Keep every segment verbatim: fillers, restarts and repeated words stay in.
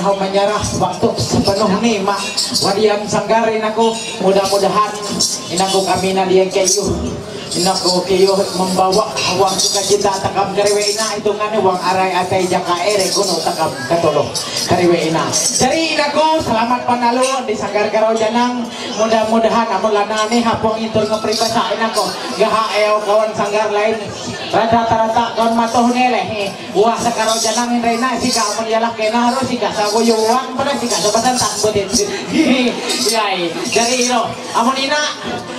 Menyerah waktu sepenuhnya mak wadian sanggar inako mudah-mudahan inako kami na diengkeyu inako keyo membawa waktu ka kita takam kariwe ina hitungan wang arai atai jaka ere kuno takam katolo kariwe ina. Jadi inako selamat panalo di sanggar karo janang mudah-mudahan amun lana ni hapong intul ngepribasa inako gaha eo kawan sanggar lain rata-rata kawan matoh nele. Wah, sekarang jangan indra ina, sika amun ialah kena harus sika sago yuang pada sika sebatan tak betin. Yai, jadi iro, amun ina,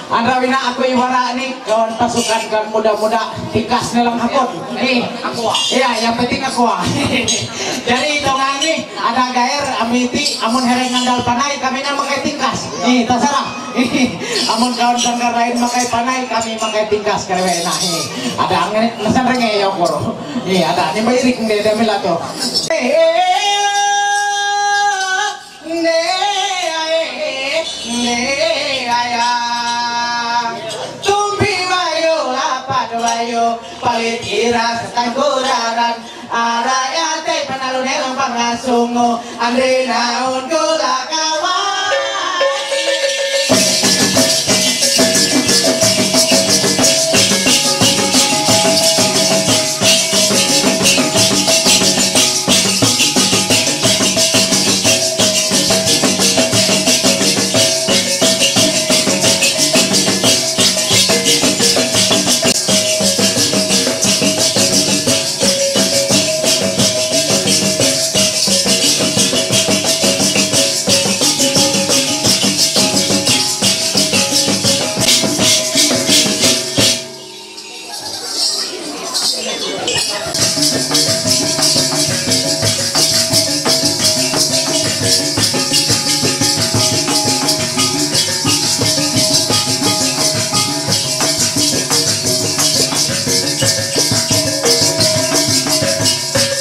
andra wina aku iwara ni kawan pasukan kan muda-muda tikas nelang hakot. Ni, aku. Iya, yang penting aku. Jadi tongan ni ada gair amiti amun hereng ngandal panai kami nama kayak tikas. Ni, terserah. Amun kawan sanggar lain makai panai, kami makai tingkas kariwe na. Ada angin, nasan renge ya koro. Ada ni mairik nde de milato. Tumpi wayo, lapat wayo, palit iras tangkuraran. Araya te panalone lang pangasungo, andre naon ko lakawan.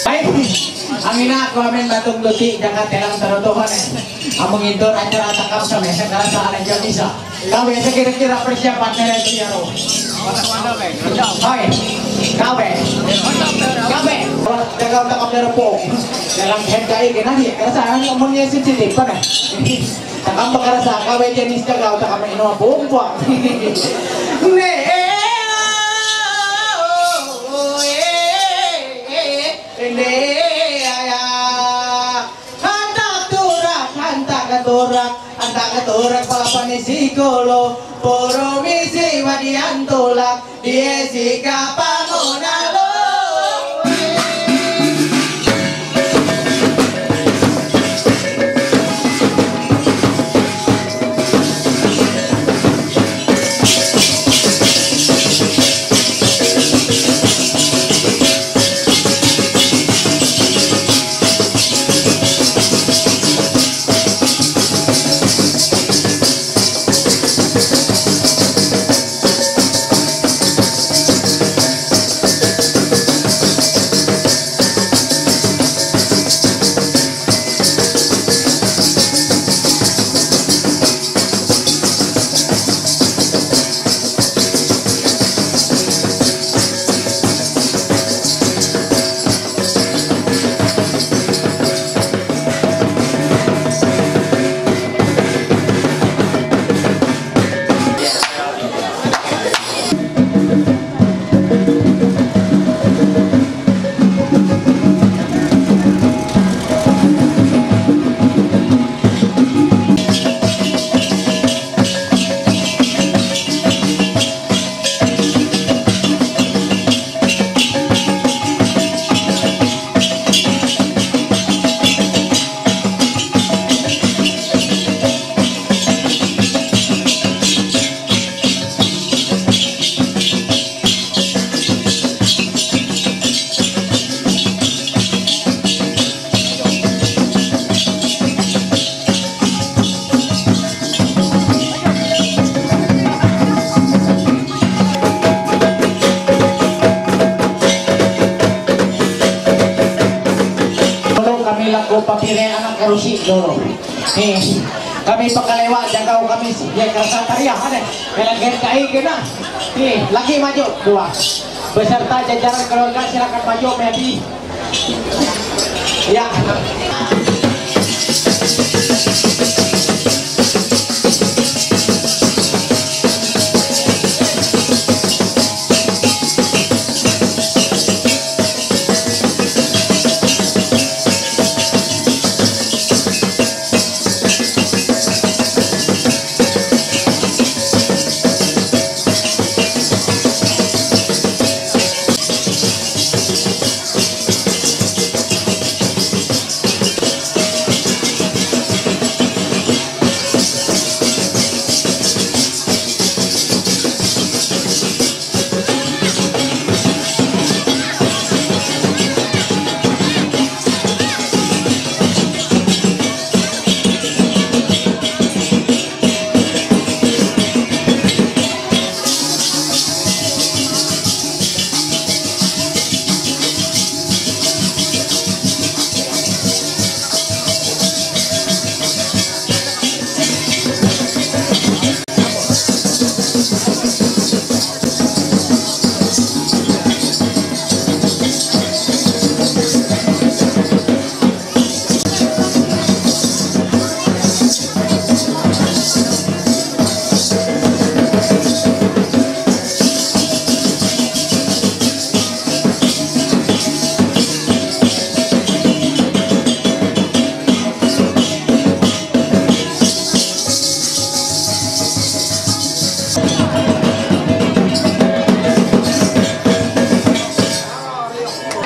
Ay, ang ina ko amin batong luti, dagat telang tarotohan eh. Among intor acara takap sa mesa, karasa ala jam isa. Kabe, sa kira-kira persiapan na rin siya ro. Ay, kabe. Kabe. Dagang takap na rin po. Dagang head kayo, kinani. Karasa, ano mo niya sensitive pa na. Takam ba karasa, kabe, Janice, dagang takam na inuwa, bomba. Ne, eh, oh, eh, eh, eh, ne, ah, ah. Hantak turak, hantak turak, hantak turak, palapan ni sikolo, poro misi wadian tulak, die sika pangonalo. Dolo kami laku papire anak karusi dolo. Nih, kami pakalewa jagaw kami ya kerasa tariah ada. Kalian kai kena. Nih, lagi maju dua. Beserta jajaran keluarga silakan maju, Medi. Ya.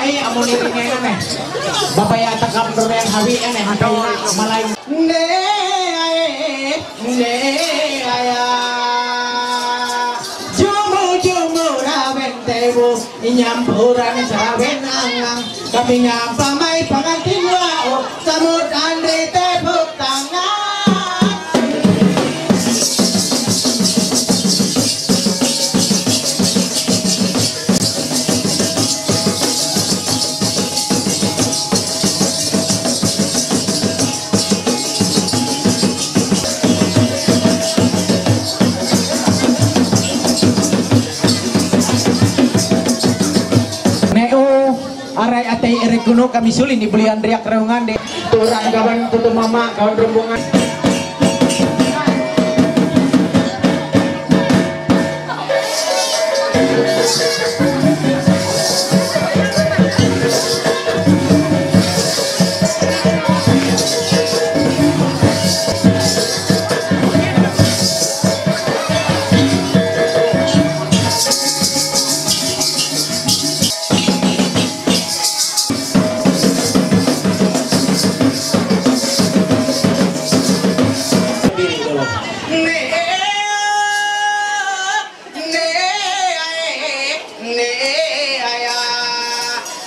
Ay, amo ni rin ngayon eh. Babaya takam doon yung hawi yan eh. Hataw na, malay. Ne, ay, ne, ay, ah. Jumu, jumu, rawen, tebu, inyam, puran, sawen, ang, ang. Kami nga pa may pangantin wa, o, samot, andre, tebu, tanga. Neo, aray atay erekuno kami suli ni belian riak reungan de. Turang kawan kutu mama, kawan rombongan.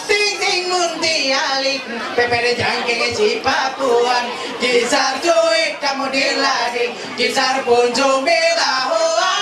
Ting ting mundialik, pepere jangke si papuan, kisar tuik kamu diladik, kisar punju melahuan.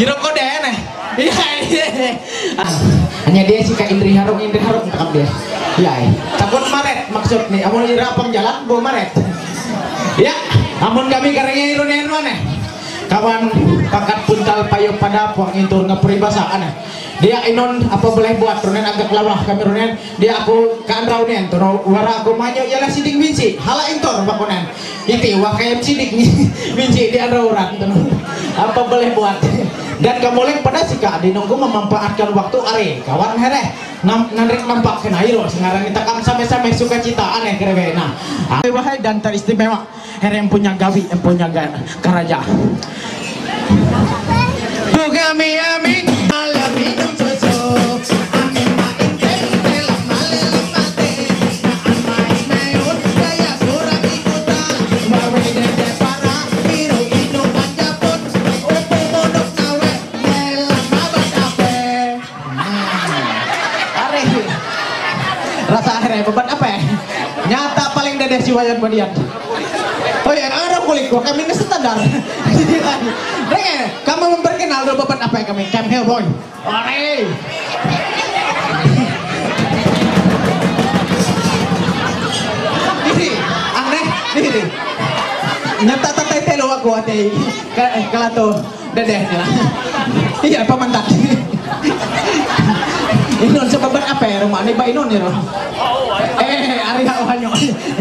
Hiroko dene. Anya dia sika indri harok, indri harok takam dia. Ya, takut maret maksudnya. Amun ira pang jalan bo maret. Ya, amun kami karanya irunen mana? Kawan pakat puntal payo pada puang intur ngapri basa ana. Dia inon apa boleh buat runen agak lawah kami runen. Dia aku kanrau nen tuno wara aku manyo ialah sidik minsi hala intor bakunen. Iti wah kayam sidik minsi dia rauran tuno. Apa boleh buat? Dan kamolek pada sika dinunggu memanfaatkan waktu are kawan here. Nam, nanrik nampak kena iro sengaran kita kam sampai-sampai sukacita aneh kerewena. Wahai dan teristimewa. Here empunya gawi, empunya ga-, karaja. Bukan mi ami, malam minum susu. Ami main tempe, malam mati. Main meun, gaya kurang ikutan. Wawe dede para, biru inung panjapun. Upu munuk nawe, melam abad ape. Are. Rasa akhirnya beban apa ya? Nyata paling dede si Wayan Badian. Oh ya, orang kulit gua kami ini standar. Deh, kamu memperkenal dulu beban apa ya kami? Cam Hellboy. Are. Diri, aneh, diri. Nyata tatai telo aku ate. Kalau tuh Dedeh, ya. Iya, pamantat. Inon sababan ape rumah ni ba inon ni ro. Eh, ari ha ohanyo.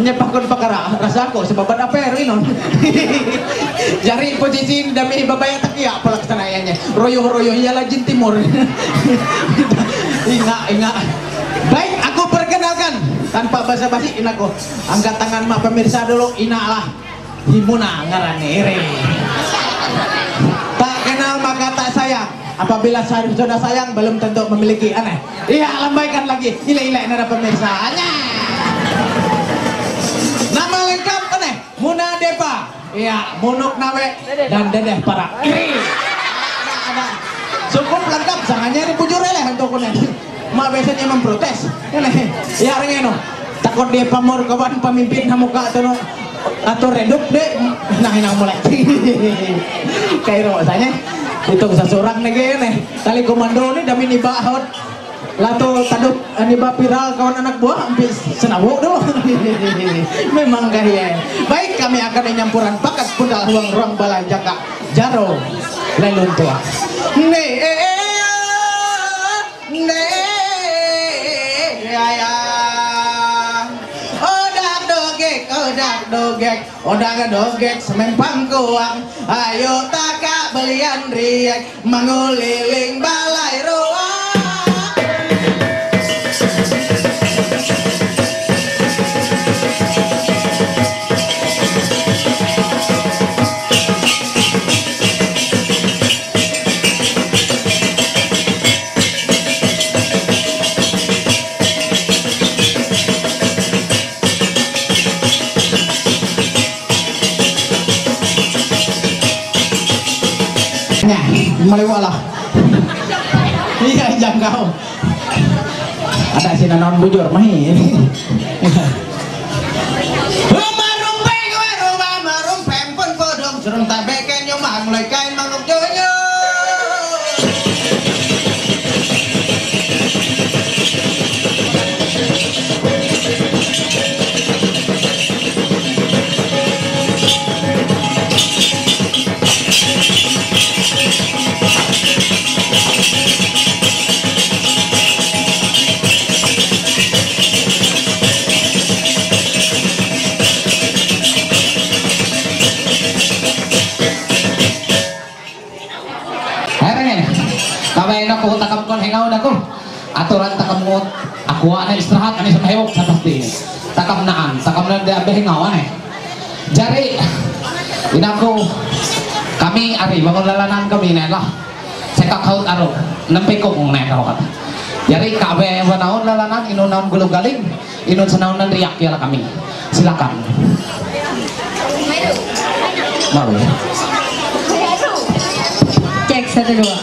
Nya pakon pakara. Rasa ko sababan ape ro inon. Jari posisi dami babaya takia pelaksanaannya. Royo-royo ialah jin timur. Inga, inga. Baik, aku perkenalkan tanpa basa-basi, inaku. Angkat tangan mak pemirsa dulu, inalah. Himuna ngaran ere. Tak kenal maka tak sayang. Apabila sa-, sudah sayang, belum tentu memiliki. Aneh. Iya, lambaikan lagi. Ile-ile nara pemirsa. Aneh. Nama lengkap aneh. Muna Depa. Iya, Munuk Nawe dan Dedeh Para. Iri. Cukup lengkap, sanganya ini bujur eleh untuk kunen. Ma biasanya memprotes. Aneh. Iya, orang eno. Takut dia pamor kawan pemimpin hamuka tuh no. Atau redup deh. Nah, ini mulai. Kairo rasanya. Itu seseorang nih kayaknya. Tali komando nih dami nih bahot. Lato taduk ani ba viral kawan anak buah hampir senawo doh. Memang kaya. Baik, kami akan menyampuran pakat budal ruang-ruang balai jaka jaro lelun tua. Ne, eh, eh, ne, ya, ya. Odak dogek, odak dogek, odak dogek semempang kuang. Ayo taka belian riek. Menguliling balai roa. Nah, maliwala. Iya, jangkau. Ada si nanon bujur, mahi. Rumah rumpeng, rumah rumpeng pun bodong, serung tak beken nyumang, mulai kain manuk joyo. Herenge, kabe na ko takam kon hengaw na ko. Aturan takam ngot, aku ane istirahat, ane sa mahewok sa pasti. Takam naan, takam naan de abe hengaw ane. Jari, inaku, kami ari, bangun lalanan kami ne lah. Sekak haut aro, nempekok ne karo kata. Jari, kabe wanaon lalanan, inu naon gulu galing, inu senaon nan riak ya lah kami. Silakan. Malu. Cek, satu, dua.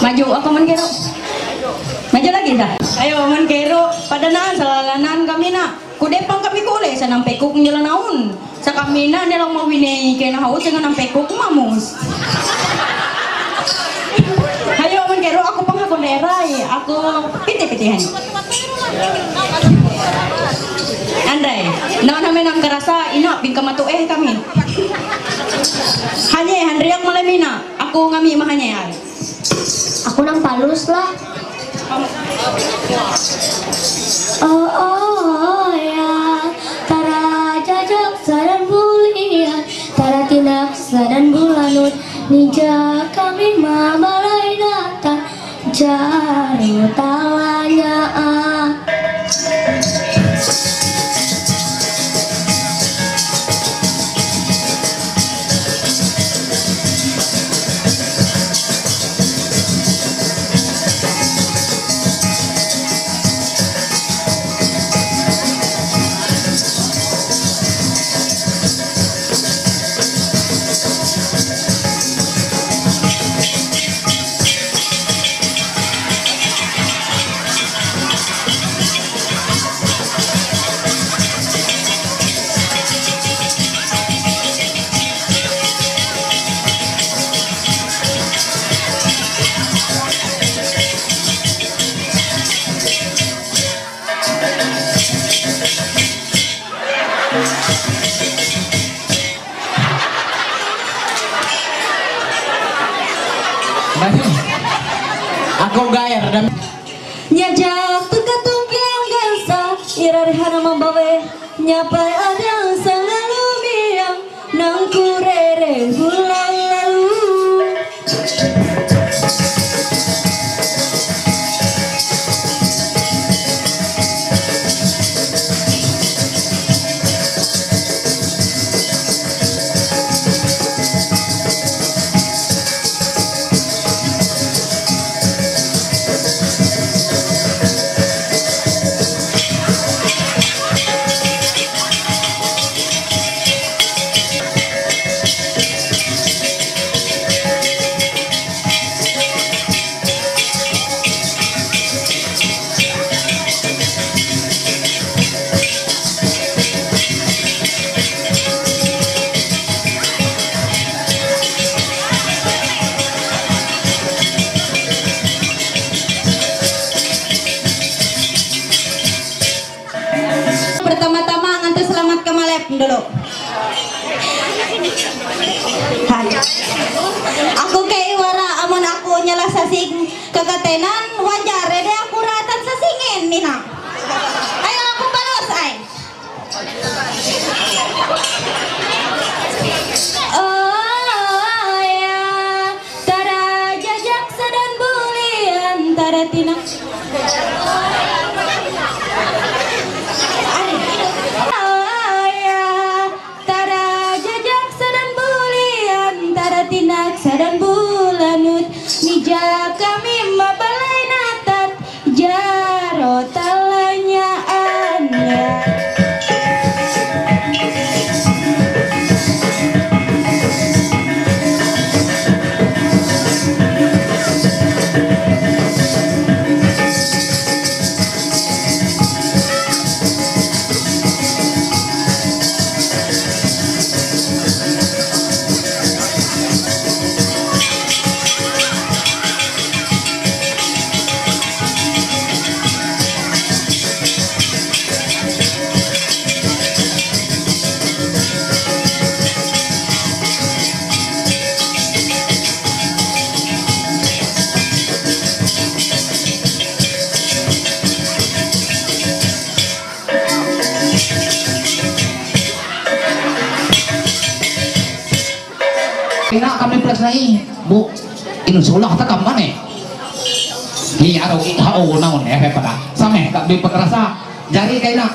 Maju, aku man kero. Maju lagi dah. Ayo, man kero. Pada naan, sa lalanan kami na. Kude pang kami kule, sa nang pekuk nila naun. Sa kami na, nila mawinei, kena haus, sa nang pekuk mamus. Ակո, պիտի, պիտի հեն։ Անդրեյ, նան համեն ամ կրասա, ինա, պինկամատու էհ կամին։ Հանե, հանրիակ մալեմինա, ակո ունգամի իմա հանե ալ։ Ակոնան պալուսլա։ Ո, ո, ո, յա, տարա, ջաջակ, սարան բուլիան, տարա, տինակ, սարան բուլանուտ, նիջա, կամի, մամալայնատան, ջարո, տալանյա, ա։ Ակո գայր, դա Նյաջախ տուկատուն կիան գանսա, իրար հանաման բավե, նյապայ ադյան սանալու միան, նանքուրերը հուլալալու։ Pertama-tama, ngantu selamat ke malep dulu. Hai. Aku ke iwara amun aku nyala sasing kekatenan wajar, dede aku ratan sasingin, Mina. Ayo, aku balas, ay. Oh, ya. Tara jajak sadan bulian, tara tina. Ay, ya. Tara jajak sadan bulian, tara tinak sadan bulanut. Nija kami mabalai natat, jaro talanya anda. Ina kami plasnai, bu, inu sulah ta kamane. Hi aro i hao naon eh pada. Same kami pakrasa. Jari kaina.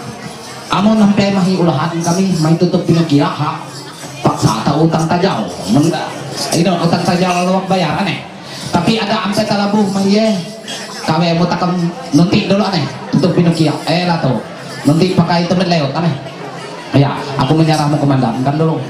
Amon sampai mahi ulahan kami, mahi tutup pinagkira ha. Paksa ta utang tajau. Menda. Ino utang tajau lalu bayar aneh. Tapi ada ampe talabuh mah iye. Kawe mo takam nunti dulu aneh. Tutup Pinocchio. Eh lah tuh. Nunti pakai temen lewat aneh. Ya, aku menyerah mau komandan kan dulu.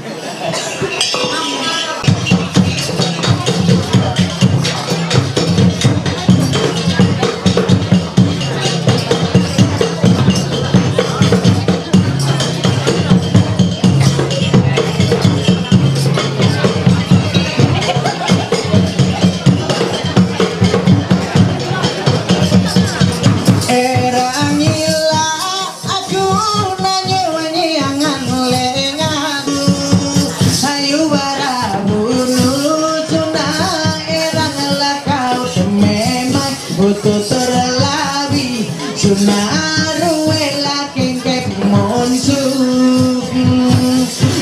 Tutur labi sunaru ela kengkep monsu.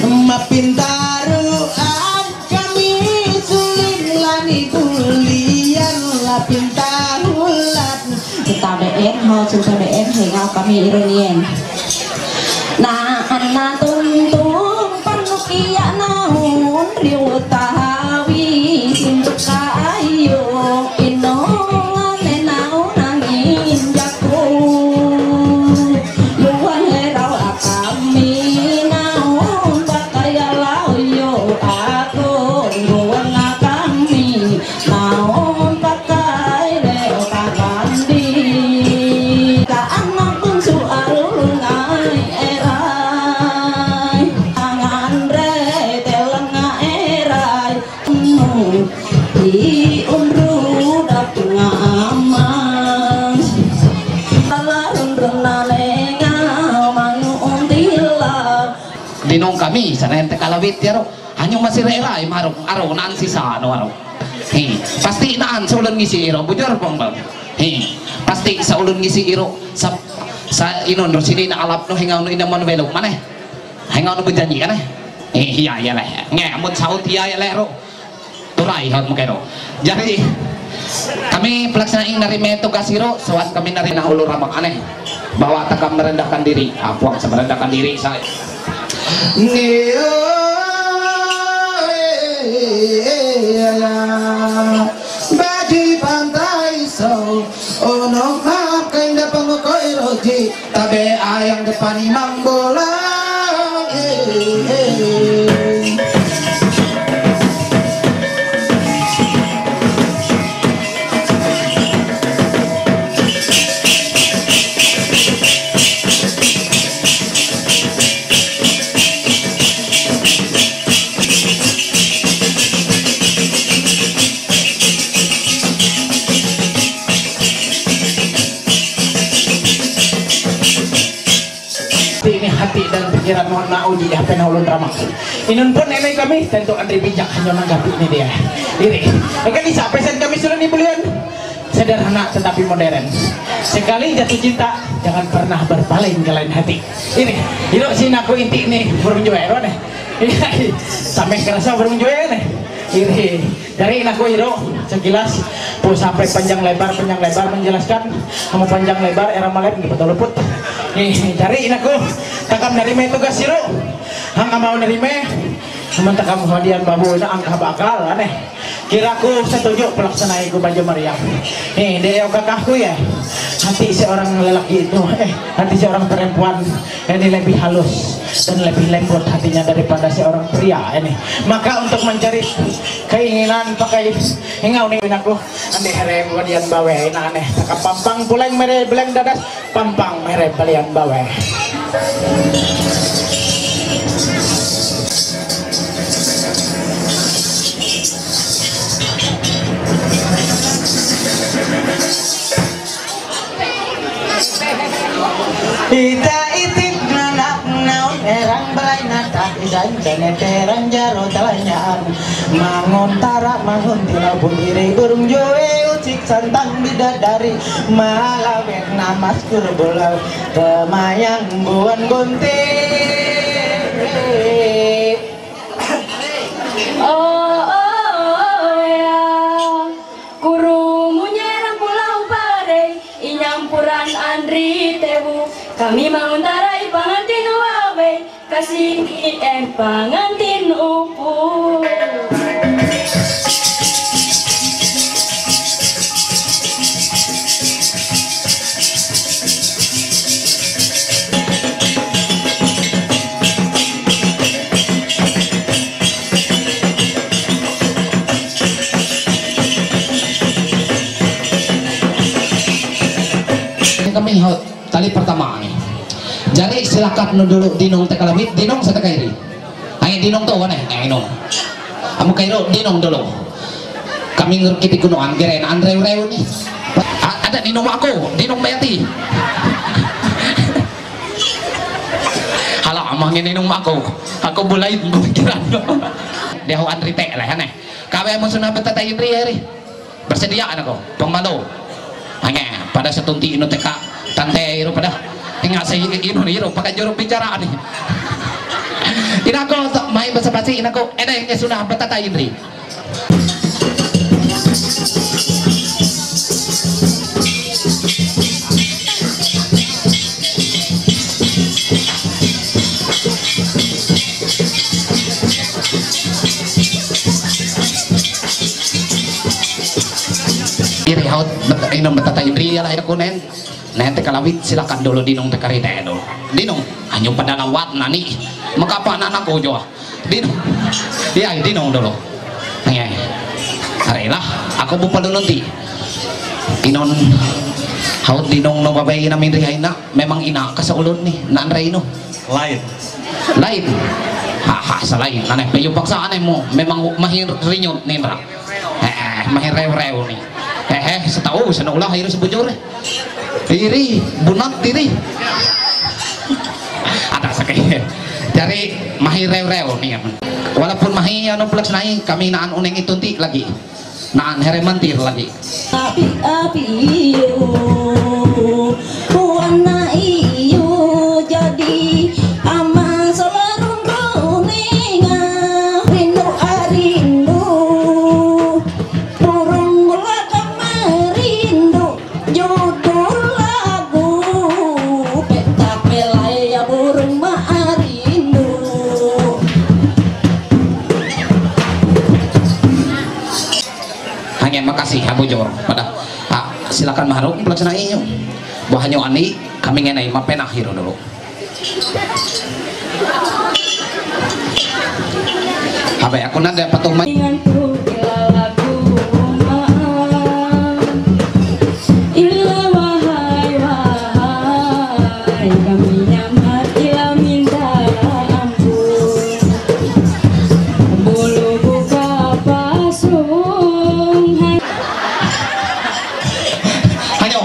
Mapintaru an kami suling lani bulian lapintahulan. Tabe en ho, tabe en hengau kami irunien. Na ana tung tung panukia naun riu tahawi sintukayo inongan enau nangin jaku. Luan herau akami naun bakaya lauyo aku luan akami. Naon pakai reo kabandi. Ka anak bungsu arulungai erai. Angan re telanga erai. Di unru dap ngamas. Talarun runane ngamanu untila. Dinong kami, sana ente kalawit yaro. Hanyong masira-ira, eh, maro, aro, naan sisa, ano, aro. Hi, pasti naan sa ulun ngisi iro, bujur pong bang. Hi, pasti sa ulun ngisi iro, sa, sa inun ro sini na alap no hingau no inaman velo, mana? Hingau no berjanji kan, eh? Hi, iya, iya leh. Nge, amun saut iya, iya leh ro. Turai hot mukero. Jadi, kami pelaksana ing narime tugas iro, soat kami narime na ulu ramak aneh. Bahwa takam merendahkan diri. Ah, puang sa merendahkan diri, sa. Neo, eh, eh, eh, ala. Badi pantai so, ono makain da pangokoi roji, tabe ayang depani mangbola. Eh, eh. Ini hati dan pikiran mohon na uji ya pena ulun ramak. Inun pun nenek kami tentu Andri bijak hanya menanggapi ini dia. Iri. Ekan isa pesan kami sudah ni bulian. Sederhana tetapi modern. Sekali jatuh cinta, jangan pernah berpaling ke lain hati. Ini, iro sinaku inti ni burung juero nih. Sampai kerasa burung juero nih. Ini dari inaku iro sekilas, po sampai panjang lebar, panjang lebar menjelaskan, kamu panjang lebar era malam gitu betul luput. Nih, dari inaku takam dari me tugas iro, hang mau nerime, sementara kamu hadian babu na angka bakal aneh. Kira ku setuju pelaksana iku Baja Maria. Nih, dia kakakku ya. Hati seorang lelaki itu, eh, hati seorang perempuan ini lebih halus dan lebih lembut hatinya daripada seorang pria ini. Maka untuk mencari keinginan pakai hingau ni aku. Andi harem wadian bawe na aneh. Taka pampang puleng mere beleng dadas. Pampang mere balian bawe. Ita itik nanak naon erang balai nata idan dene terang jaro talanyaan. Mangun tara mangun tila bundiri burung jowe ucik santang bidadari. Malawet namas kurbulau. Kemayang buan gunting. Oh, oh, oh, ya. Kuru munyerang pulau pare, inyampuran andri tebu. Kami manguntarai pangantin uawe. Kasih eh pangantin upu. Kami hot. Tali pertama ni. Jari silakan nu dulu dinong teka lawit, dinong sa teka iri. Ai dinong tu mana? Ai dinong. Amu kairo dinong dulu. Kami ngerkiti kuno anggere na andreu reu ni. A- ada dinong aku, dinong bayati. Hala amang ini dinong aku. Aku bulai pikiran. Dia ho andri te lah aneh. Kawe amu suna betata indri iri. Bersedia anako, pemalo. Hanya, pada setunti ino teka tante iro pada. Ingat saya ino iro pada joro bicara ni. Inako mai basa basi inako ene ngesuna batata indri. Iri haut ino batata indri ya lahir kunen. Nen teka lawit silakan dulu dinung teka rite dulu. Dinung, hanya pada lawat nani. Makapa nana kojo. Dinung. Iya, dinung dulu. Iya. Arilah, aku bupa dulu nanti. Inon haut dinung no babai ina mindri haina. Memang ina kasaulun ni nan reino. Lain. Lain. Haha, salain. Aneh peyu paksa aneh mo. Memang mahir rinyut ninra. Eh, mahir rew rew ni. Eh, eh, setahu sana ulah hiru sebujur. Iri, bunat diri. Ada sakit. Dari mahir rew rew ni ya. Walaupun mahir anu pelaksanai kami naan uneng itu nanti lagi. Naan here mantir lagi. Api api iyo, warna iyo jadi ama selarun runinga rindu arindu burung gula kemarindu. Judul lagu Petak Belaya Burung Maarindu. Hanya makasih Abu Jor pada ah, silakan maharuk pelaksanaan inyo. Buah hanyo ani kami ngenai mapena hiro dulu. Abe, aku nanda patuh ma- Dengan tu bila lagu maan. Ila wahai, wahai, kami nyamat ila minta ampun. Bulu buka pasung. Ayo.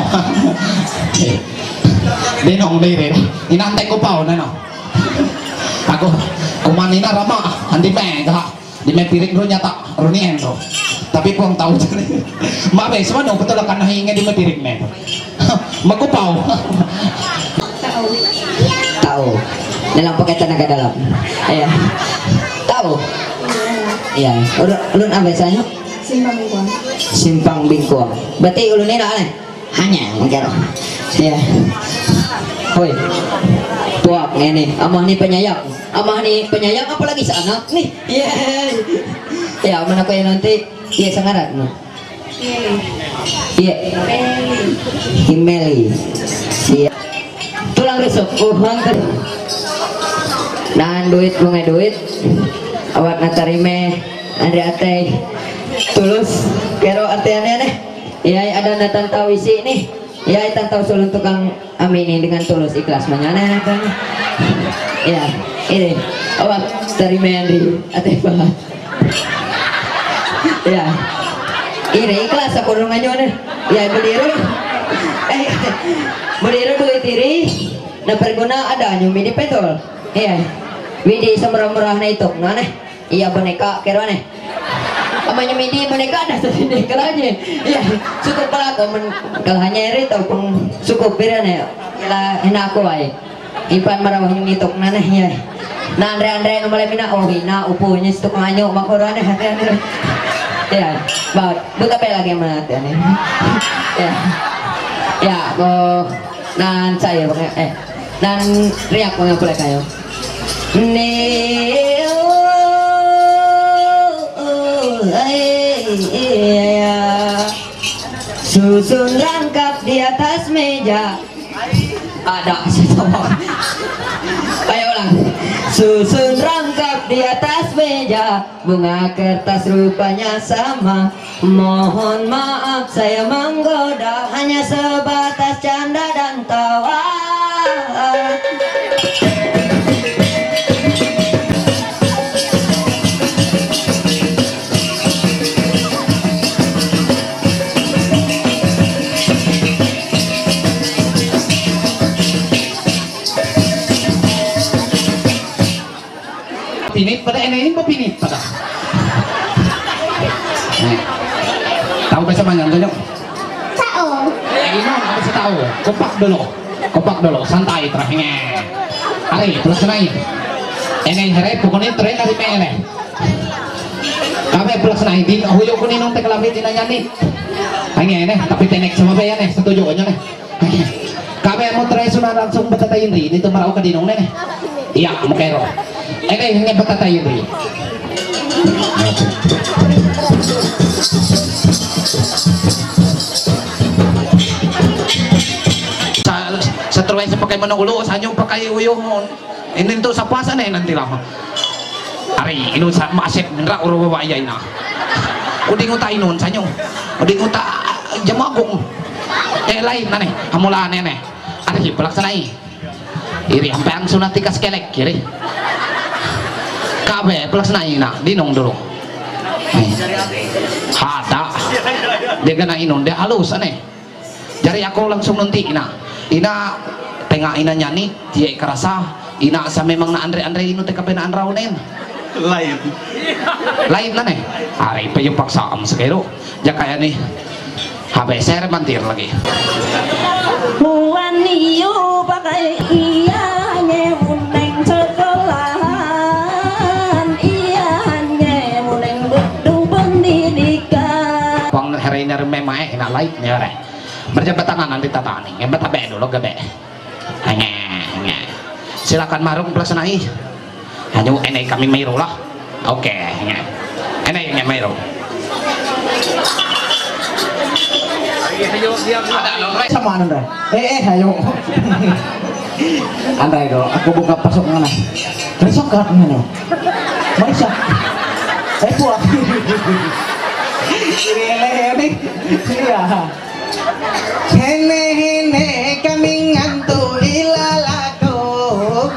Dinong diri. Inante ko pa, ano? Ako, kumanina rama, andi mega. Di me piring ro nyata, ro niendo. Tapi kuang tahu jari. Mabe, semua no betul kan nahi nge di me piring me. Makupau. Tahu. Dalam pakai tenaga dalam. Iya. Tahu. Iya. Ulun, ulun apa saya? Simpang Bingkuang. Simpang Bingkuang. Berarti ulun ini lah, eh? Hanya, mungkin. Ya. Hoi. Tuak ini, amah ni penyayang. Amah ni penyayang apalagi seanak nih. Iya. Ya, mana kau yang nanti? Iya, sangaran. Iya. Himeli. Iya. Tulang rusuk. Oh, mangker. Nahan duit, bunga duit. Awak natarime. Andre Atei. Tulus. Kero Atei aneh-aneh. Iya, ada natan tahu isi nih. Iya, itan tahu sulun tukang amini dengan tulus ikhlas menyana kan. Iya, ini. Awak dari Mendri, ate banget. Iya. Ini ikhlas aku rumahnya nih. Iya, beliru. Eh, beliru duit diri. Nah, perguna ada nyumi di petol. Iya. Widi semurah-murah na itu. Nah, nih. Iya, boneka, kero aneh. Amanya midi boneka ada sendiri kelanya. Iya, cukup pala ko men kelanya iri tau peng cukup pira ne. Ila ina aku ai. Ipan marawah yang nitok naneh ya. Nah, andre-andre no mulai mina, oh, ina upunya situ kelanyo makorane hati ane. Iya, baut. Buta pe lagi mana hati ane. Iya. Iya, oh, nan saya bang, eh, nan riak bang pula kayo. Ni, oh, oh, eh, iya. Susun rangkap di atas meja. Ada, saya tahu. Ayo ulang. Susun rangkap di atas meja. Bunga kertas rupanya sama. Mohon maaf saya menggoda. Hanya sebatas canda dan tawa. Pinit pada ini, ini mau pinit pada. Eh, tahu bahasa Manyang tuh, Nyok? Tahu. Limón, ¿cómo se está? Compact Dolo. Compact Dolo, Santa y traje. Ari, plus nine. En el jerez, poco ni tren, ari, me, Kabe plus nine, din, huyo ko ni nung tekla, din na yan ni. Ang yan eh, tapi tenek sa mabaya ne, sa tuyo ko yan eh. Kabe mo tres una lang sa umbata tayo rin, ito maraw ka din nung nene. Iya, mo kero. Ene, hanya bata tayo rin. Sa, sa troy sa pakay manong ulo, sa inyong pakay uyo mo. Inin to sa pasa na inan tila. Ari, ino sa masip, nra uro ba ya ina. Uding uta inon sa inyo. Uding uta, jamagong. Eh, lain na ne. Hamula ne ne. Ari, palaksana i. Iri, ang pang sunat tikas kelek, kiri. Kabe, palaksana ina. Dinong dulu. Hata. Dia kena inon, dia halus, ane. Jari ako langsung nunti ina. Ina, tengah ina nyani, dia kerasa. Ina sa memang na andre-andre inu teka pena anraunen. Lain. Lain na ne. Hari payu paksa am sekero. Jaka ya ni. Habe ser mantir lagi. Huan niyo pakai iya nye muneng sekolahan, iya nye muneng gedung pendidikan. Pang hari ini remeh mai, ina lain ne re. Berjabat tangan nanti tatani, yang batabe dulu gebe. Hanya, hanya. Silakan marung plus nahi. Hanya ene kami mayro lah. Oke, hanya. Ene, hanya mayro. Ada lo, re. Sama nanda. Eh, eh, ayo. Andai ko, aku buka pasok mana? Besok kan mana? Marisa. Eh, puak. Ini, ini, ini. Iya. Hene hene kami ngantu ilalako.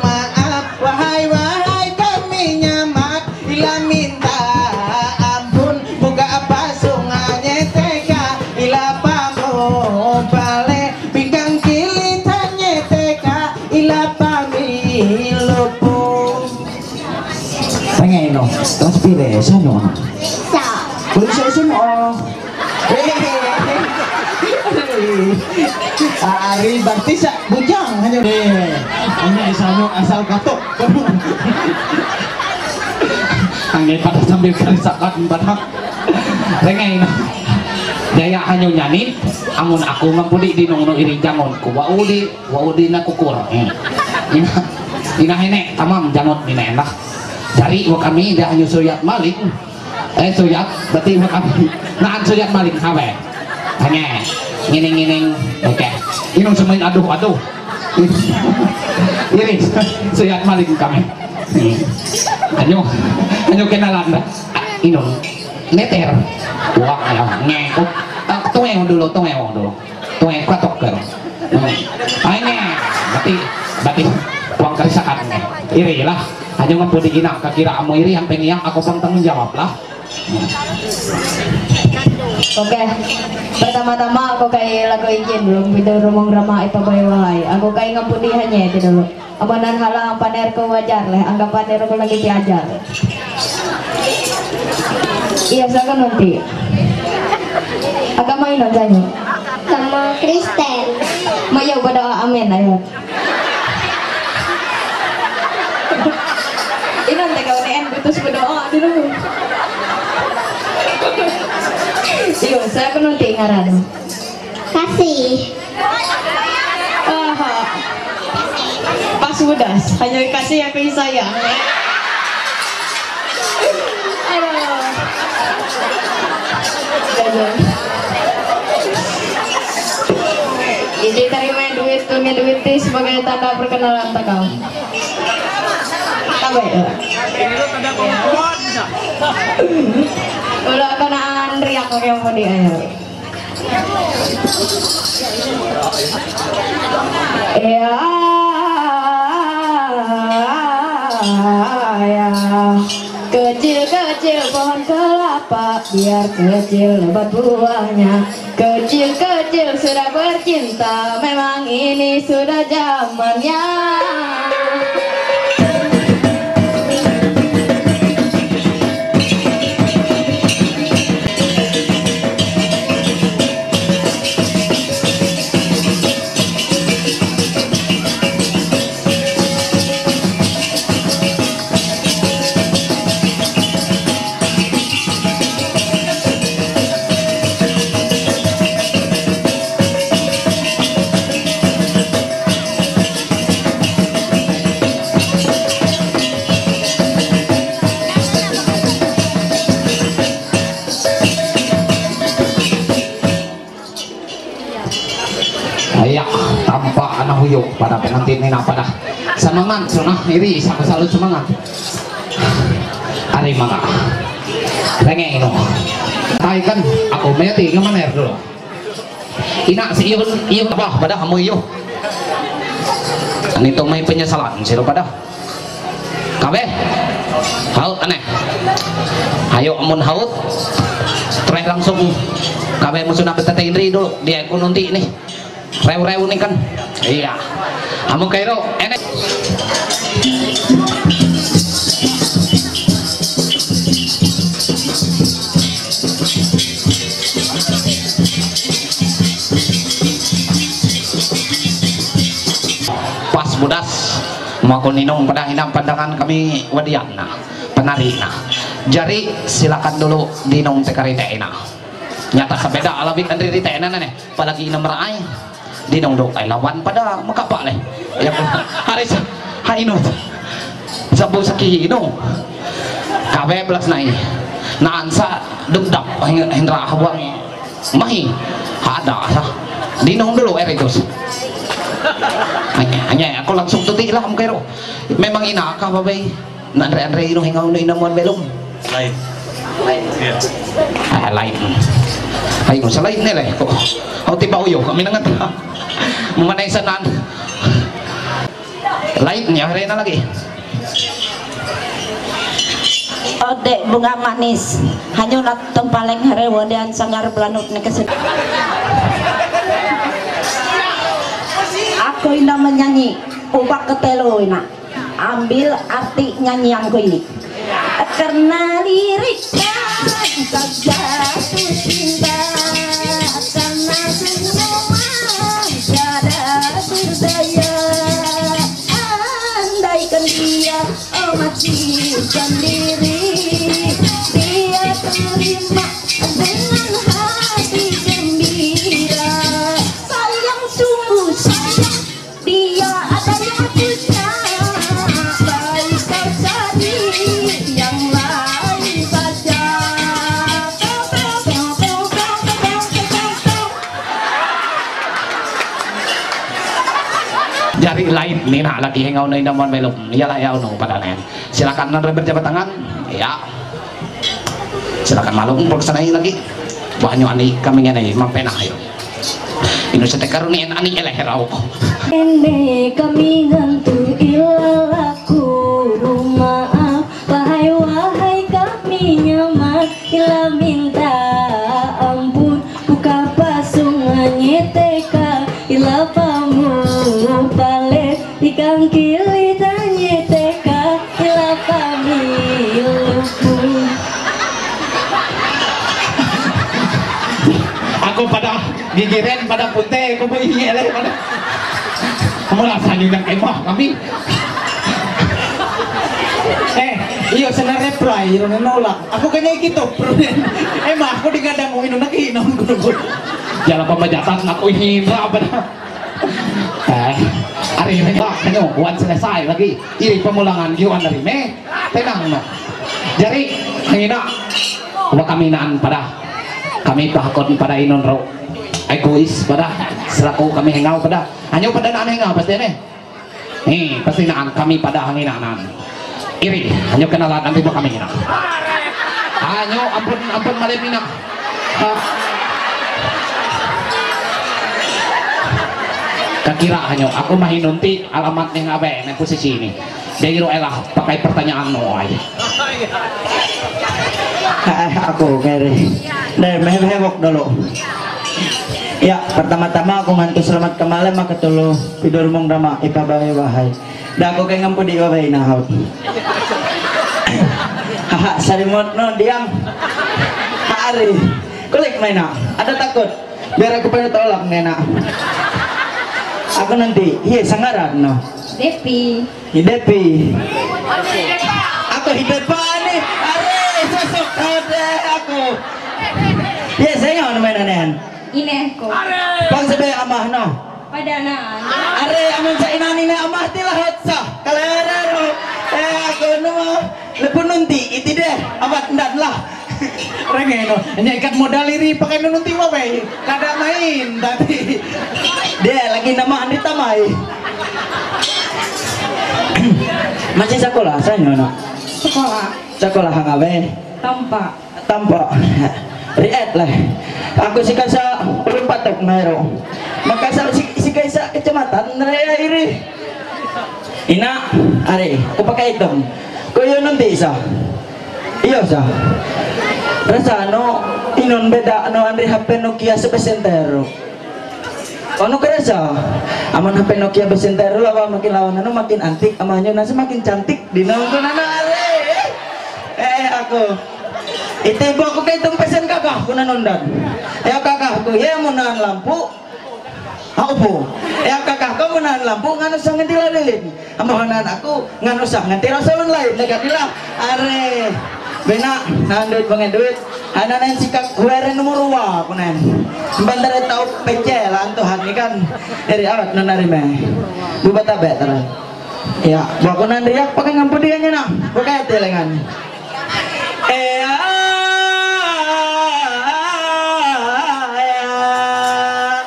Maaf wahai wahai kami nyamat ila minta ampun. Buka apa sunganye teka ila pamo pale bingkang kili tanye teka ila pamilupo. Tanya ino, transpire, sano? Sa. Kung sa isumo, Ari, berarti sa bujang hanya. Eh, hanya isano asal katok. Ang pada sambil karisakan batak. Rengay na. Daya hanyo nyanit, amun aku ngampudi di nung no iri jangon ku. Waudi, waudi na kukur. Hmm. Ina, ina hene, tamam jangot ni nena. Dari wa kami dah hanyo suyat maling. Eh, suyat, berarti wa kami. Naan suyat maling, hawe. Hanya, ngining, ngining. Oke. Inung semuanya aduh, aduh. Ini, suyat maling kami. Hmm. Anyo, anyo kenalan dah. Inung. Neter. Wah, ya, ngekut. Ah, tuweng dulu, tuweng dulu. Tuweng katok ke. Hmm. Ay, ne. Bati, bati. Tuwang karisakan ne. Iri lah. Hanya mampu digina, kakira amu iri, yang pengiang, aku pang tanggung jawab lah. Oke. Pertama-tama aku kay lagu ikin belum video rumong rama ipabaywalay. Aku kay ngampudihan niya itu dulu. Amanan halang paner ko wajar leh, angga paner ko lagi diajar. Iya, sa ka nunti. Agama ino tanyo? Sama Kristen. Mayo berdoa amin ayo. Ino teka unen putus berdoa dulu. Iyo, sa ka nunti ngaran? Kasih. Aha. Pas udas, hanya kasih aku yang sayang. Aduh. Gagal. Jadi terima duit, terima duit ti sebagai tanda perkenalan takau. Tabe. Kalau aku nak riak pakai mau di air. Ya, ya. Kecil-kecil pohon kelapa, biar kecil lebat buahnya. Kecil-kecil sudah bercinta, memang ini sudah zamannya. Ahuyo para pengantin ni na para. Sa mangan, so na, iri, sa kasalo sa mangan. Ari mga. Renge ino. Tayo kan, ako may ati, nga maner dulu. Ina, si iyo, iyo ba, pada kamu iyo. Anito may penyesalan, sino pada? Kabe, haut aneh. Ayo, amun haut, terus langsung kabe musuh nak betetein ri dulu, dia kununti nih. Rew-rew ni kan. Iya. Amun kairo, enek. Pas budas, mau aku ninung pada hinam pandangan kami wadiatna, penarina. Jari silakan dulu dinung tekarite ina. Nyata sabeda alawit andri rite ina nane, apalagi ina merai. Dinong do kay lawan pada makapa leh. Ya, hari sa, ha ino. Sabu sa kihino. Kabe plus nai. Naan sa dugdap, hendra hawang mahi. Ada sa. Dinong dulu eritus. Hanya, hanya aku langsung tuti lah mukero. Memang ina ka babay. Nanre-anre ino hingaw no inamuan belum. Lain. Iya. Ah, lain. Ay, kung sa lain nila eh. Ako, ako tiba uyo, kami na nga ta. Mamanay sa nan. Lain niya, hare na lagi. Ode bunga manis, hanyulat tumpaling hare wadian sangar belanut ni kesit. Aku ina menyanyi, ubak ketelo ina. Ambil arti nyanyianku ini. Karena lirik dan jatuh cinta, karena senyuman tiada berdaya. Andaikan dia, oh, mati sendiri, dia terima dengan hati gembira. Sayang, sungguh sayang, dia ada yang punya, baik kau cari yang lain saja. Jari lain ni nak lagi hengau na indaman belum. Iyalah ya unu pada nen. Silakan nanre berjabat tangan. Ya. Silakan malu kumpul ke sana lagi. Banyu ani kami ngene mampena ayo. Ino sa tekaruni en ani eleh rau. Ene kami ngantu ilalaku rumah. Wahai, wahai kami nyaman, ila minta ampun. Buka pasung nyeteka, ila pamu pale. Ikang kili tanye teka, ila pamilu. Aku pada gigiren pada pute, aku mau ini eleh pada. Kamu rasa juga kemah kami. Eh, iyo sana reply, iyo nolak. Aku kanya ikito. Eh, mah aku digadang mau inu nak inom. Jalan pemajatan aku hindra pada. Eh, hari ini tak, ano, buat selesai lagi. Iri pemulangan giwan dari me. Tenang, no. Jari, hangina, wa kami naan pada. Kami pahakon pada inon ro. Egois pada, selaku kami hengau pada. Hanyo pada naan hengau, pasti ne. Nih, pasti naan kami pada hangina naan. Iri, hanyo kenalan nanti buat kami hina. Hanyo, ampun, ampun, malam hina. Ha? Kakira hanyo, aku mahinunti alamat nih ngabe, nih posisi ini. Jadi lo elah pakai pertanyaan no ay. Ah, aku kere. Deh, mehebok dulu. Ya, pertama-tama aku ngantu selamat kembali maka tulu pidur mong dama ipabawe wahai. Da ako kay ngampu di waway na haut. Haha, salimot no, diam. Hari. Kulik main na. Ada takut. Biar aku pada tolak nena. Aku nanti, iya sangaran no. Depi. Hi Depi. Aku hi Depa ni. Are, sosok kau deh aku. Iya, saya nyawa main anehan. Ine ko. Pang sabi amah no. Pada na. Are, amun sa inani na amah ti lahat sa. Kalera no. Eh, aku no. Lepun nanti, iti deh. Amat ndan lah. Rengeno, nyekat modal iri pakai nunun tiwa be. Kada main tadi. Dia lagi nama Andri Tamai. Masih sekolah, saya nyono. Sekolah. Sekolah hang abe. Tampak. Tampak. Riet lah. Aku si kasa ulun patok nairo. Makasa si, si kaisa kecamatan raya iri. Ina, are, aku pakai item. Ko iyo nanti sa. Iyo sa. Rasa no, inon beda no Andri H P Nokia sebesentero. Ano kerasa? Aman H P Nokia besentero lawa makin lawan ano makin antik, amanyo nasi makin cantik. Di nonton ano are. Eh, aku. Ite ibu aku kay itong pesen kakah ko nanondan. Eh, kakah ko, iya mo nan lampu. Ako po. Eh, ang kakah ko mo nan lampu, ngano sa nganti lalilin. Ang mahanan ako, ngano sa nganti rasulun lain. Nagkadila. Are. Bena, nandoy pangaduit. Ana nan sikak huwere numero wa ko nan. Bandara tau pecel ang Tuhan ni kan. Eri awat nanarime. Bubata betara. Ya, wa ko nan riak pakai ngampu dia na. Pakai telengan. Eh, ah, eh, ah.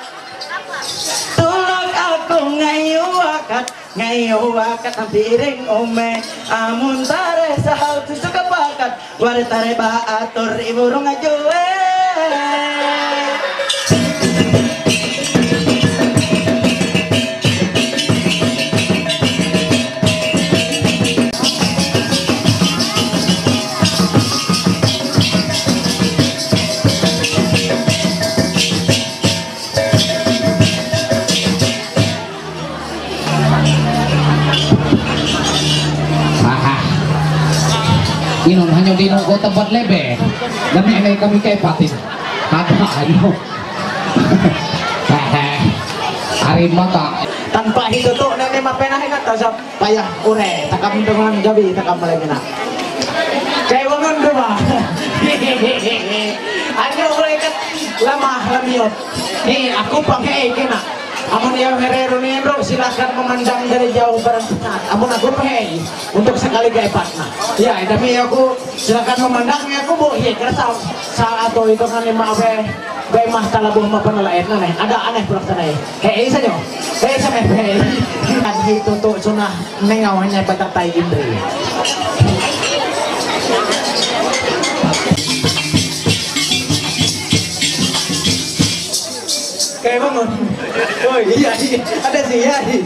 Tulak ako ngayon wakat, ngayon wakat ang piring ume. Amun tare sa hau susuka pakat, wari tare ba ator iburong ajo eh. Aha. Inon hanya di nungko tempat lebe. Dami na kami kay patin. Kata ano. Hehe. Ari mata. Tanpa hito to, nene mapenahin na to sa payah ure. Takam dengan gabi, takam malagina. Kay wangan dua. Ano ure kat lama lamiot. Ni aku pakai kena. Amun yang herero ni bro, silakan memandang dari jauh barang. Amun aku pakai untuk sekali gaya partner. Ya, tapi aku silakan memandang ya aku bu, ya kerasa saat itu kan lima apa. Bay mah talabuh mapanalaet na neh. Ada aneh pulak tanay. Hei, isa nyo. Hei, isa meh, hei. Kan hito to sunah nengaw hanya batatay indri. Kaya bangun. Oh iya, iya. Ada sih, iya, iya.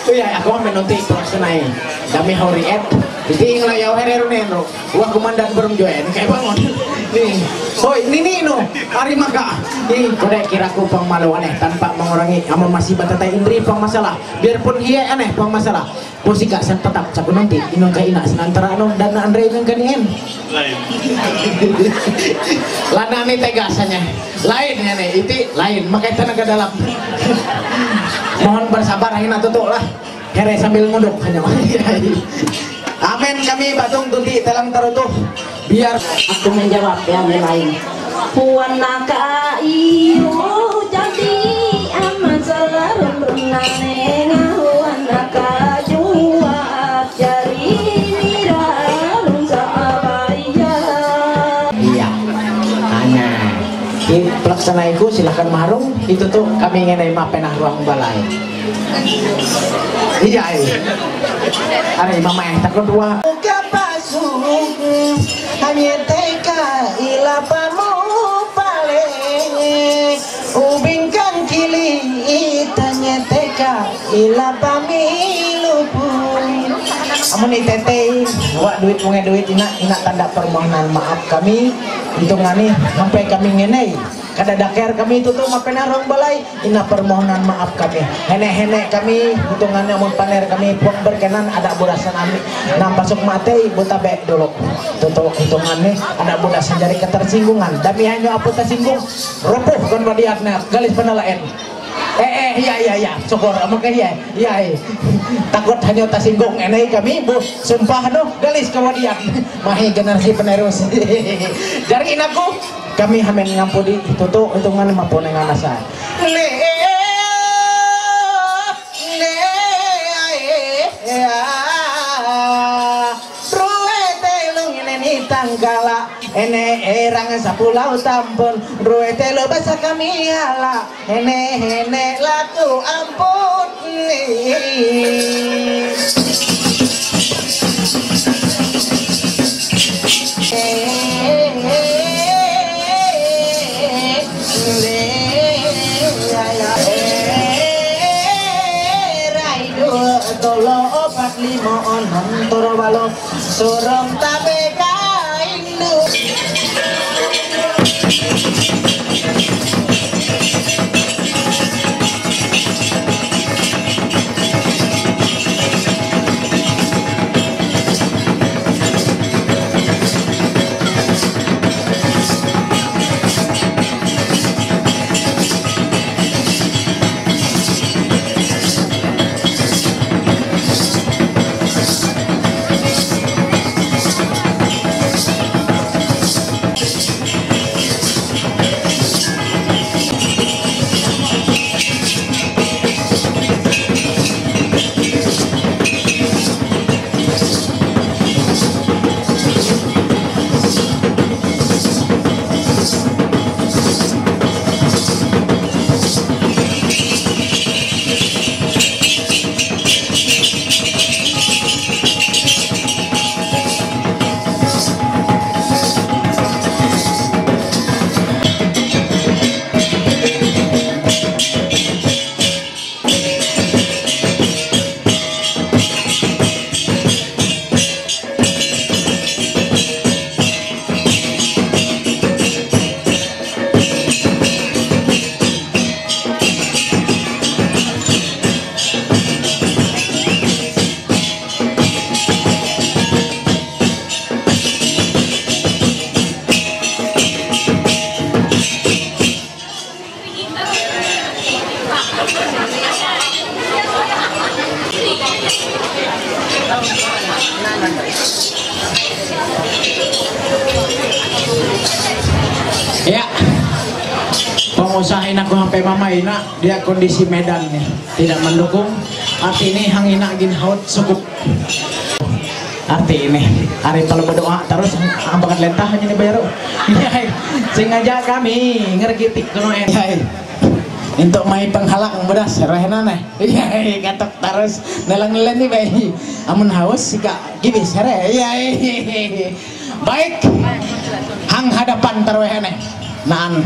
Oh iya, aku ambil nanti pulak tanay. Dami hori et. Jadi yang layaw herero neno. Wah, komandan belum join. Kay bangun. Ni. Hoy, nini no. Ari maka. Ni, kode kira ko pang malu aneh tanpa mengurangi. Amun masih batatay indri pang masalah. Biarpun hiya aneh pang masalah. Posika san tetap saku nanti. Inong ka ina senantara no dan Andre inong ka nien. Lain. Lana ni tegasanya. Lain ya ne. Iti lain. Makai tenaga dalam. Mohon bersabar, hina tutuk lah. Here sambil nguduk hanya. Amin kami batung tuti telang tarutuh. Biar aku menjawab ya mulai. Puan naka iyo jadi aman salarung runane ngahuan naka jua jari mirarung sama baya. Iya. Ana. Di pelaksanaiku silakan marung. Itu tuh kami ngenai mapenah ruang balai. Iya, iya. Are mama yang takut dua. Kapasuk hanya teka ila pamu pale. Ubingkan kili itanya teka ila pamilu pun. Amun itete, wa duit, punge duit, ina, ina tanda permohonan maaf kami. Hitungan nih, sampai kami ngenai. Kada daker kami itu tuh mapenah ruang balai. Ina permohonan maaf kami. Hene-hene kami, hitungannya mun paner kami, puang berkenan ada burasan ami. Nah, pasuk mati, buta bek dulu. Tutu hitungannya ada burasan jadi ketersinggungan. Dami hanya apa tersinggung, ropuh kon badiatna, galis penalaen. Eh, eh, iya, iya, iya, syukur, amun ke iya, iya, iya. Takut hanya tersinggung, enai kami, bu, sumpah no, galis kewadiat. Mahi generasi penerus. Jari inaku, kami hamen ngampudi, tutu hitungan mampu dengan asa. Ne, ne, ae, ea. Rue telung ini ni tangkala. Ene erang sapula utampun, ruetelo basa kami ala. Ene ene laku ampun. Rai dua tolo opat lima onom toro walo. Sorong tabe kaindu. Ya. Pengusaha ina ko sampai mama ina, dia kondisi Medan nih tidak mendukung. Arti ini hang ina gin haut cukup. Arti ini hari kalau berdoa terus, ang bakat lentah hanya ini baru. Iya, sengaja kami ngergitik kuno eh. Iya, untuk mai penghalang beras rohena neh. Iya, katok terus nelang leni bai. Amun haus sika gibis here. Iya. Baik. Hang hadapan taruh aneh. Naan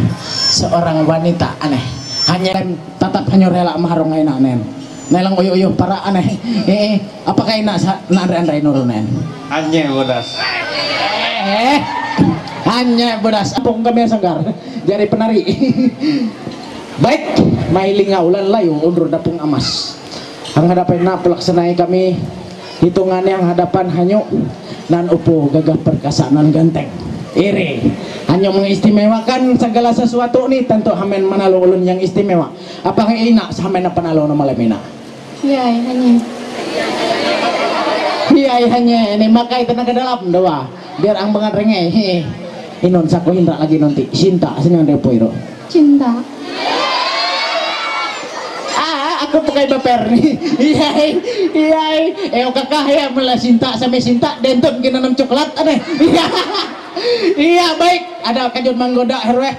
seorang wanita aneh. Hanya tatap hanya rela maharong aina nen. Nelang oyo-oyo para aneh. Eh, eh. Apakah ina sa na andre andre nurunen? Hanya bodas. Eh, hanya bodas. Apong kami sanggar. Jadi penari. Baik, mailinga ulan layu undur dapung amas. Ang hadapan na pelaksanai kami hitungan yang hadapan hanyu nan upu gagah perkasa nan ganteng. Iri. Hanya mengistimewakan segala sesuatu ni tentu hamen manalu ulun yang istimewa. Apa ina samen apa nalu nama lemina? Iya, hanya. Iya, hanya ini makai tenaga dalam doa. Biar ang bangat rengei. Inon sako hindra lagi nanti. Cinta senyan depo iro. Cinta. Ah, aku pakai baper nih. Iya, iya. Eh, kakak ya mula cinta sama cinta dentut kena enam coklat aneh. Iya. Iya, baik. Ada kajut manggoda herwe.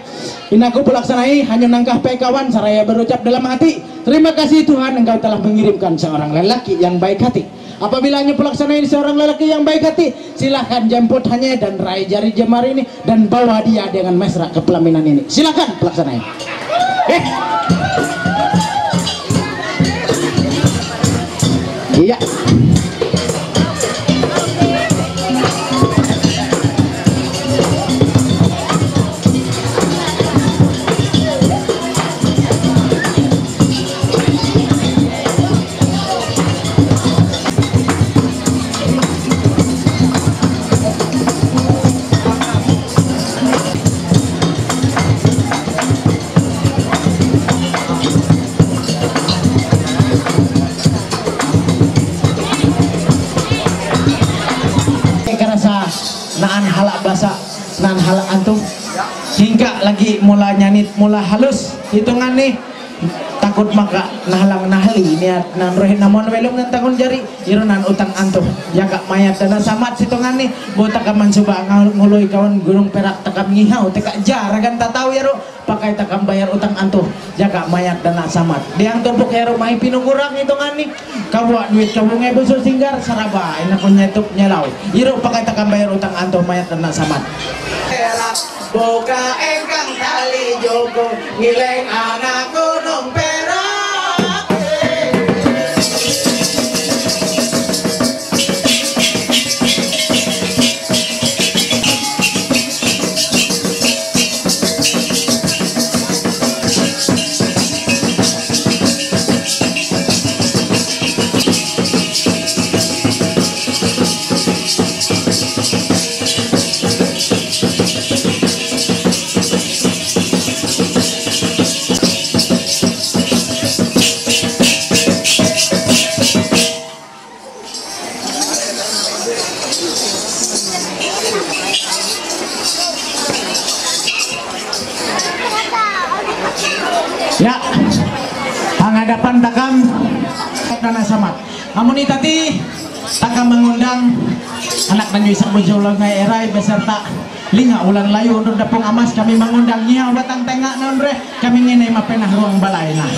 Inaku pelaksanai hanya nangkah pekawan saraya berucap dalam hati. Terima kasih Tuhan engkau telah mengirimkan seorang lelaki yang baik hati. Apabila hanya pelaksanai seorang lelaki yang baik hati, silahkan jemput hanya dan rai jari jemari ini dan bawa dia dengan mesra ke pelaminan ini. Silahkan pelaksanai. Eh. Iya. Karasa naan halak basa, naan halak antum. Hingga lagi mula nyanit, mula halus. Hitungan nih. Tak Kut maka nahlang nahli niat nan rohin namon velum nan takon jari, iro nan utang anto. Jaka mayat dana samat sitongan ni, bota kaman suba ngal ngoloi kawan gunung perak takam ngihau, teka jaragan tatau yaro, pakai takam bayar utang anto. Jaka mayat dana samat. Diang tumpuk yaro mai pinungurang itongan ni, kawa duit kabungai busu singgar, saraba, ina kunya tuk nyelau. Iro pakai takam bayar utang anto mayat dana samat. Boka engkang tali joko, ngileng anak gunung perak. Ya, hangadapan takam, takana samat. Amuni tati, takam mengundang anak dan juga semua jauh ngai erai beserta linga ulan layu untuk dapung amas kami mengundang nia batang tengah non reh kami ngene mapenah ruang balai nah.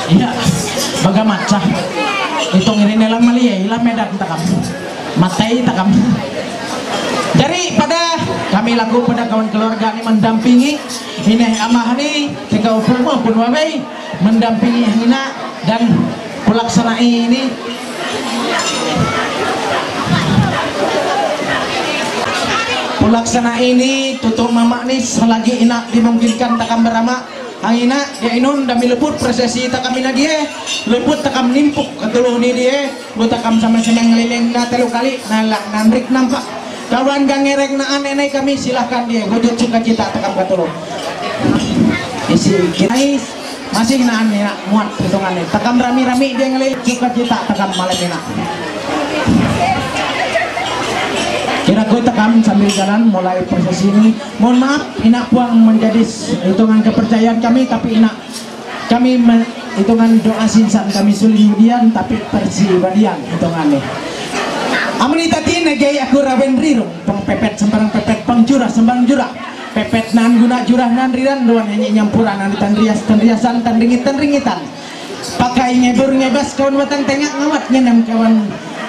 Iya, bagamat sah. Itong irin nila mali ya, ila medak takam. Matay takam. Dari pada kami laku pada kawan keluarga ni mendampingi ini amah ni tiga puluh pun wabai mendampingi hina dan pelaksana ini pelaksana ini tutu mama ni selagi ina dimungkinkan takam berama. Ang ina, dia inun dami luput prosesi takam ina dia, luput takam nimpuk katulu ni dia, bu takam sama-sama ngeliling na telu kali, nalak nanrik nampak. Kawan gang ngerek na ane nai kami silahkan dia, wujud sukacita takam katulu. Isi kita masih na ane nak muat hitungan ni. Takam rami-rami dia ngeliling sukacita takam malam ina. Kira ku takam sambil jalan mulai prosesi ini. Mohon maaf, ina puang menjadi s- hitungan kepercayaan kami, tapi ina kami me- hitungan doa sinsan kami suling hudian, tapi persi badian hitungan ni. Amuni tati negei aku raben rirung, peng pepet sembarang pepet, peng jurah sembarang jurah. Pepet nan guna jurah nan riran, doan nyanyi nyampura nan tandrias tandriasan, tandringit tandringitan. Pakai ngebur ngebas kawan batang tengah ngawat ngenam kawan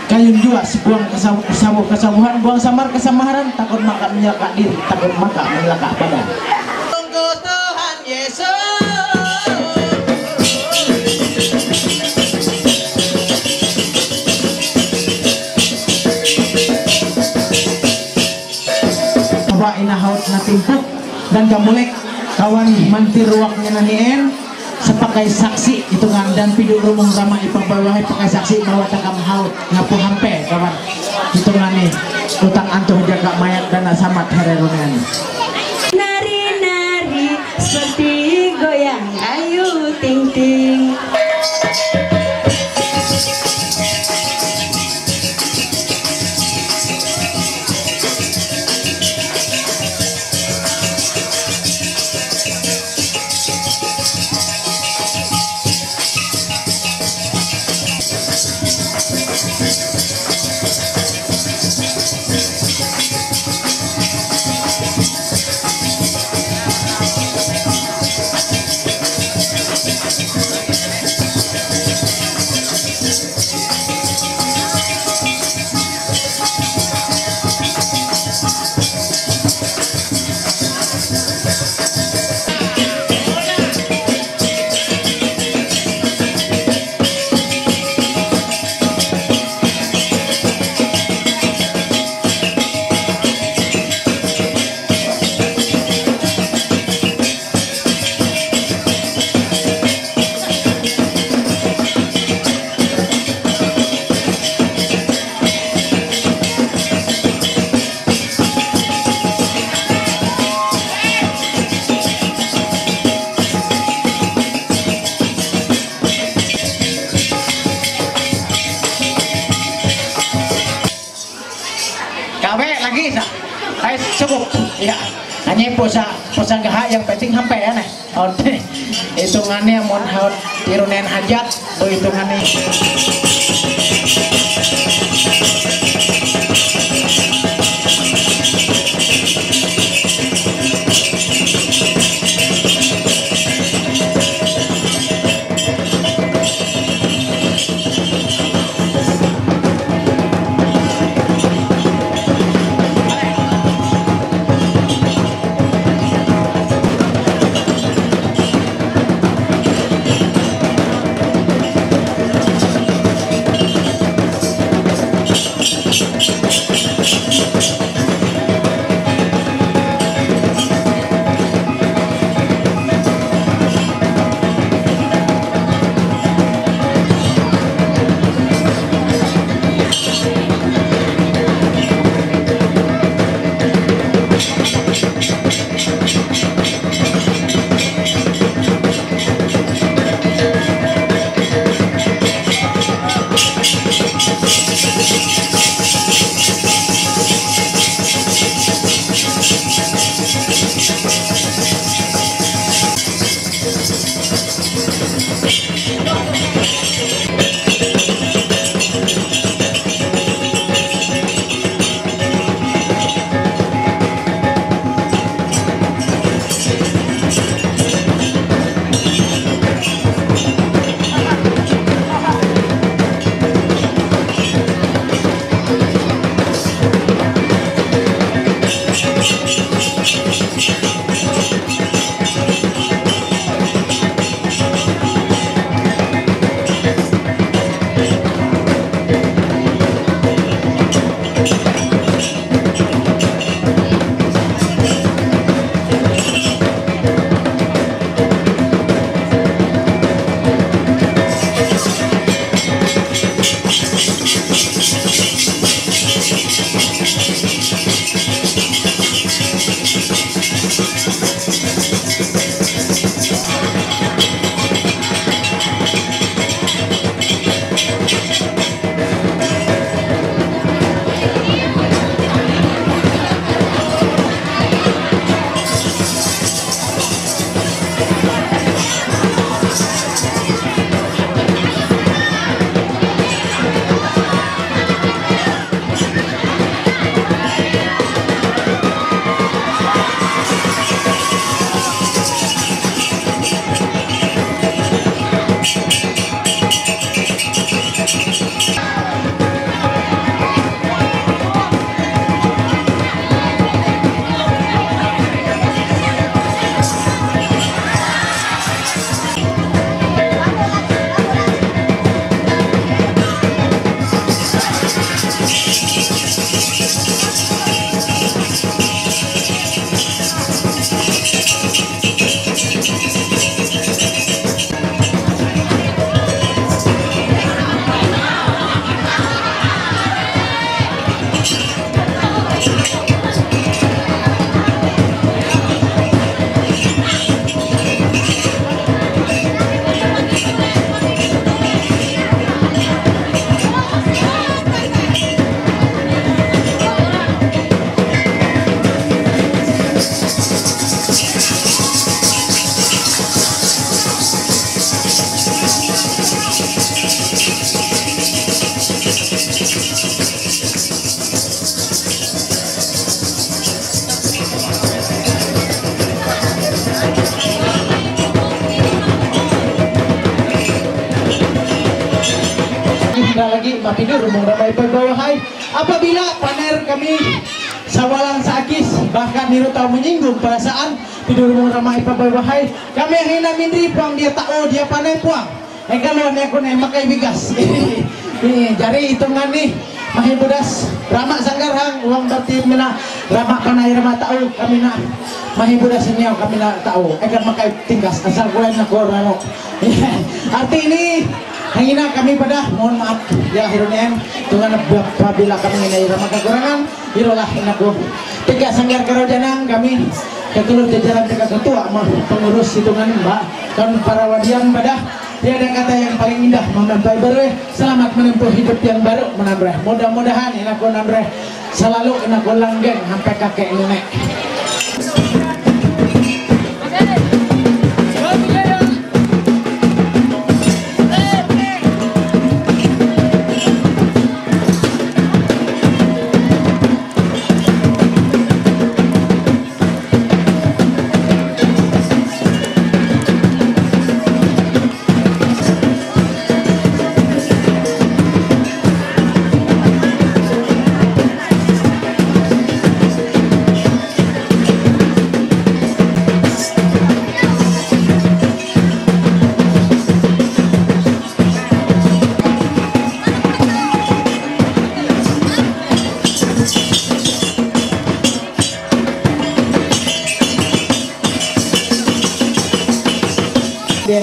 kayun jua sebuang kesabu kesabuhan buang samar kesamaharan takut maka menyelaka diri takut maka menyelaka badan. Tunggu Tuhan Yesus. Aba ina haut na timpuk dan kamulek kawan mantir ruak ngenanien sebagai saksi hitungan dan pidu rumung rama ipang bawah pakai saksi bahwa takam haut ngapu hampe kawan hitungan ni utang antuh jaga mayat dan asamat hererungan. Nari-nari seperti goyang ayu ting-ting. Kabe lagi sa. Ay, cukup. Ya. Anye posa, posa gaha yang penting sampai ya nah. Oke. Hitungannya mon haut irunen hajat, do hitungannya. Hindi lagi mapinur mong ramay pagbawahay. Apabila paner kami sa walang sakis, bahkan hindi tayo menyinggung perasaan, pinur mong ramay pagbawahay. Kami ang hina mindri puang dia tao, dia panay puang. Eka lo ne ko ne makai bigas. Ni jari hitungan ni mahibudas. Rama sanggar hang uang berarti mina rama panai rama tau kami na mahibudas inyo kami na tau. Eka makai tingkas asal ko na ko rano. Arti ini hangina kami pada mohon maaf ya hirunen tungan apabila kami ini rama kekurangan. Irolah inaku. Tiga sanggar karo janang kami keturuh jajaran tiga ketua mah pengurus hitungan mbak kan para wadian pada tiada kata yang paling indah menampai bereh selamat menempuh hidup yang baru menamreh mudah-mudahan inaku namreh selalu inaku langgeng sampai kakek nenek. Դե